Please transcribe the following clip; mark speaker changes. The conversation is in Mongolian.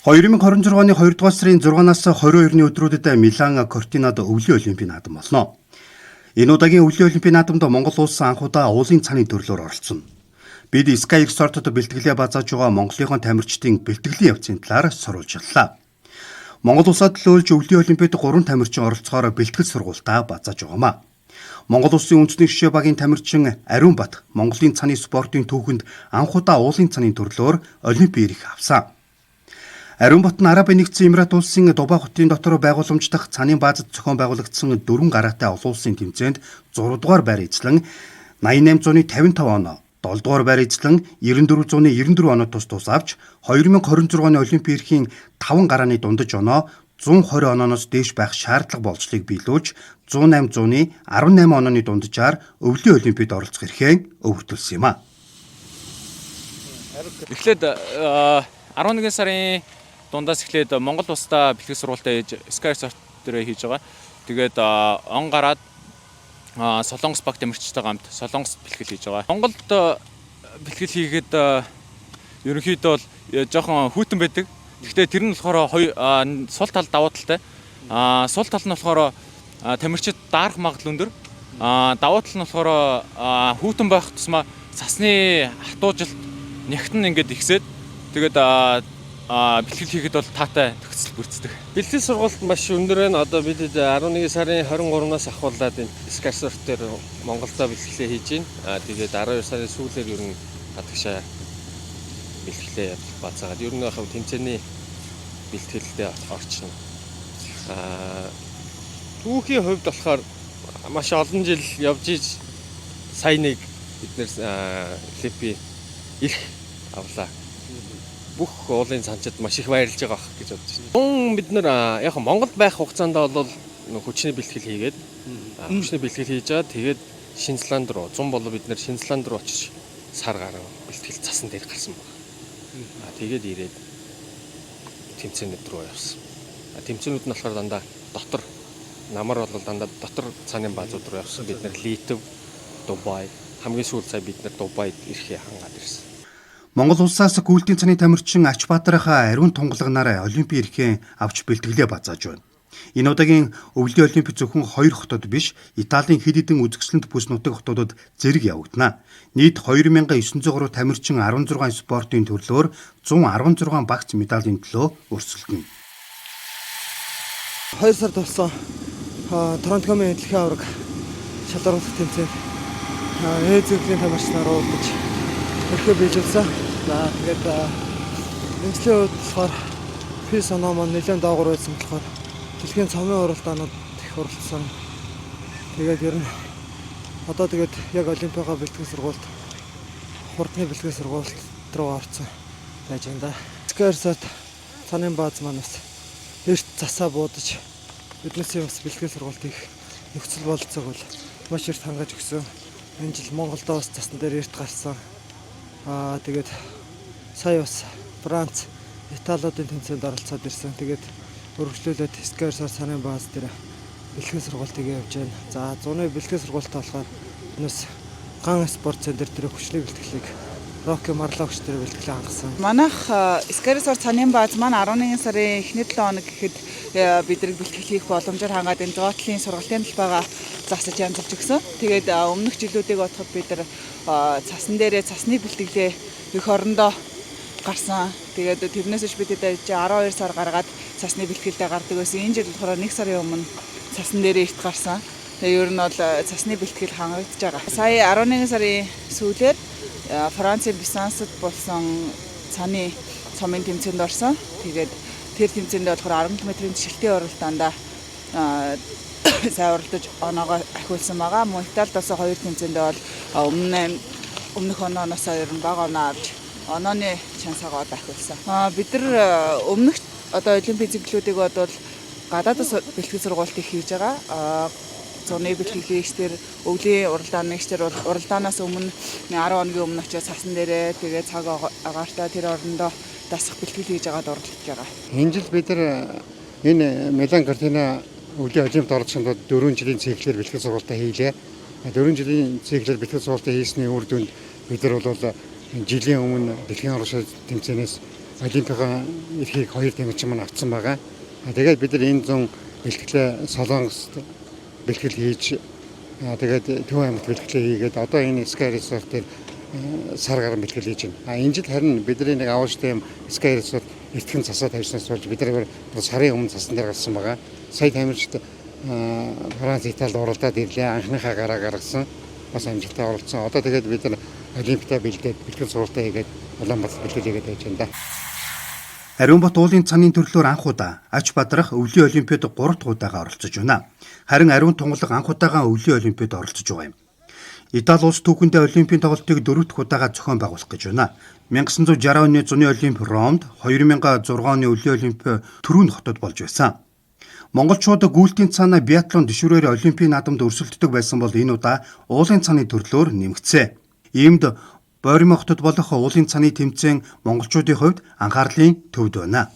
Speaker 1: 2026 оны 2 дугаар сарын 6-наас 22-ны өдрүүдэд Милан Кортинад өвлийн олимпийн наадам болно. Энэ удаагийн өвлийн олимпийн наадамд Монгол улс анх удаа уулын цаны төрлөөр оролцоно. Бид Sky Resort-д бэлтгэлээ базааж байгаа Монголынхон тамирчдын бэлтгэлийн явцын талаар сурвалжлалаа. Монгол улсад төлөөлж өвлийн олимпиад 3 тамирчин оролцохоор бэлтгэл сургуультаа базааж байгаамаа. Монгол улсын үндэсний шишээ багийн тамирчин Ариунбат Монголын цаны спортын түүхэнд анх удаа уулын цаны төрлөөр олимпийн эрх авсан. Ариунбат нь Арабын нэгдсэн Эмират улсын Дубай хотын дотор байгууламж дахь цанын баазад зохион байгуулагдсан дөрвөн гараатай олон улсын тэмцээнд 6 дугаар байр эзлэн 8855 оноо, 7 дугаар байр эзлэн 9494 оноо тус тус авч 2026 оны олимпийн эрхийн 5 гарааны дундаж оноо 120 онооноос дээш байх шаардлага болцлыг биелүүлж 108 118 онооны дунджаар өвлийн олимпиад оролцох эрхээ өвөртүүлсэн юм а.
Speaker 2: Эхлээд 11 сарын дундаас эхлээд Монгол улсдаа бэлтгэл сургуультаа хийж Sky Resort дээр хийж байгаа. Тэгээд он гараад Солонгос баг тамирчтайгаа хамт Солонгост бэлтгэл хийж байгаа. Монголд бэлтгэл хийгээд ерөнхийдөө бол жоохон хүйтэн байдаг. Гэхдээ тэр нь болохоор сул тал, давуу талтай. Сул тал нь болохоор тамирчид даарах магадлал өндөр. Давуу тал нь болохоор хүйтэн байх тусмаа цасны хатуужилт нягт нь ингээд ихсээд, тэгээд бэлтгэл хийхэд бол таатай тохицол бүрддэг.
Speaker 3: Бэлтгэл сургалт маш өндөр байна. Одоо бид 11 сарын 23-наас ахуулаад энэ Sky Resort дээр Монголдо бэлтгэлээ хийж байна. Тэгээд 12 сарын сүүлээр ер нь гадагшаа бэлтгэлээ базаагаад ер нь яг тэмцээний бэлтгэлдээ орчихно. Түүхийн хувьд болохоор маш олон жил явж иж сая нэг бид нэр Олимпийн эрх авлаа. Бүх уулын цанчид маш их баярлж байгаа бах гэж бодож байна. Мөн бид нар яг Монголд байх хугацаанд бол хүчний бэлтгэл хийгээд, хүчний бэлтгэл хийж байгаа. Тэгээд Шинэ Зеланд руу 100 болоо бид нар Шинэ Зеланд руу очиж сар гарan бэлтгэл цасан дээр гарсан байна. Тэгээд ирээд тэмцээнүүд рүү явсан. Тэмцээнүүд нь болохоор дандаа дотор намар бол дандаа дотор цааны баазууд руу явсан. Бид нар Литв, Дубай, хамгийн сүүл сая бид нар Дубайд ирэхээ хангаад ирсэн.
Speaker 1: Монгол улсаас гүйлтийн цаны тамирчин Ачбаатарынхаа ариун тунгалагнаар олимпийн эрхээ авч бэлтгэлээ базааж байна. Энэ удаагийн өвлийн олимп зөвхөн хоёр хотод биш, Италийн хэд хэдэн үзэсгэлэнт бүс нутаг хотуудад зэрэг явагдана. Нийт 2903 тамирчин 16 спортын төрлөөр 116 багц медалийн төлөө өрсөлдөнө.
Speaker 4: 2 сард болсон Тронтгомын дэлхийн аварга шалгаруулах тэмцээнд Э зөвлөлийн тамирч нар уулзаж өрхөө биелүүлсэн. За, тэгээд энэ хувьд болохоор pace оноо маань нэлээд доогуур байсан болохоор дэлхийн цомын уралдаанууд их оролцсон. Тэгээд ер нь одоо тэгээд яг олимпиагаа бэлтгэх сургуульд, хурдны бэлтгэх сургуульд руу орсон байж байна да. Sky Resort цанын бааз маань бас эрт засаа буудаж биднээс бас бэлтгэл сургуульд их нөхцөл бололцоог бол маш эрт хангаж өгсөн. Энэ жил Монголдо бас цасан дээр эрт гарсан. Тэгээд сая бас Франц, Италиудын тэмцээнд оролцоод ирсэн. Тэгээд өргөжлүүлээд Sky Resort цанын бааз дээр бэлтгэл сургуультыг явж байна. За, зуны бэлтгэл сургуультаа болохоор биднээс Ган спорт центр дээр хүчний бэлтгэлийг Роки Марлогч дээр бэлтгэлээ хангасан.
Speaker 5: Манайх Sky Resort цанын бааз маань 11 сарын эхний 7 хоног гэхэд бидний бэлтгэл хийх боломжоор хангаад энэ зоотлын сургалтын талбайгаа засаж янзалж өгсөн. Тэгээд өмнөх жилүүдийг бодоход бид нар цасан дээрээ цасны бэлтгэлээ эх орондоо гарсан. Тэгээд тэрнээс биш бид 12 сар гаргаад цасны бэлтгэлдээ гардаг байсан. Энэ жил болохоор 1 сарын өмнө цасан дээрээ эрт гарсан. Тэгээ ер нь бол цасны бэлтгэл хангагдж байгаа. Сая 11 сарын сүүлээр Францын Бисансад болсон цаны цомын тэмцээнд орсон. Тэгээд тэр тэмцээнд болохоор 10 км-ийн шилтийн уралдаанда сайн уралдаж оноогоо ахиулсан байгаа. Мөн Италид болсон хоёр тэмцээндээ бол өмнөх онооноос ер нь бага оноо авч онооны шансаагаа ахиулсан. Бид нар өмнөх одоо олимпийн циклүүдийг бодвол гадаадас бэлтгэл сургуультыг хийж байгаа. Зуны бэлтгэлийн өвлийн уралдааны ихтер бол уралдаанаас өмнө 10 хоногийн өмнө очиод цасан дээрээ тэгээ цаг агаартай тэр орондоо дасах бэлтгэл хийж байгаад оролцож байгаа.
Speaker 6: Энэ жил бид нар энэ Милан Кортина өвлийн олимпиад оролцохын тулд 4 жилийн циклээр бэлтгэл сургалтаа хийлээ. 4 жилийн циклээр бэлтгэл сургалтаа хийсний үр дүнд бид нар бол жилийн өмнө дэлхийн оршид тэмцээнээс Олимпийн эрхийг хоёр тамирчин маань авсан байгаа. Тэгээд бид нар энэ зун бэлтгэлээ Солонгост бэлтгэл хийж, тэгээд Төв аймагт бэлтгэлээ хийгээд одоо энэ Sky Resort дээр сар гарan бэлтгэл хийж байна. Энэ жил харин бидний нэг авууштай юм Sky Resort эртхэн цасаа тавьснаас болж бид нар сарын өмнө цасан дээр гарсан байгаа. Сая тамирчид Франц, Италид уралдаад ирлээ. Анхныхаа гараа гаргасан. Бас амжилттай оролцсон. Одоо тэгээд бид нар Олимпиа бэлдээд бэлтгэл сургалтаа хийгээд Улаанбаатар бэлтгэл хийгээд байж байна да.
Speaker 1: Ариунбат уулын цанын төрлөөр анх удаа Ач Бадрах өвлийн олимпиад 3 дахь удаага оролцож байна. Харин Ариун Тунгалаг анх удаага өвлийн олимпиад оролцож байгаа юм. Итали улс түүхэндээ олимпийн тоглолтыг 4 дахь удаага зохион байгуулах гэж байна. 1960 оны зуны олимп Ромд, 2006 оны өвлийн олимп Түрүүн хотод болж байсан. Монголчууд гүйлтийн цаана биатлон тэшүүрээр олимпийн наадамд өрсөлддөг байсан бол энэ удаа уулын цаны төрлөөр нэмэгдсэн. Иймд Боримо хотод болох уулын цаны тэмцээн монголчуудын хувьд анхаарлын төвд байна.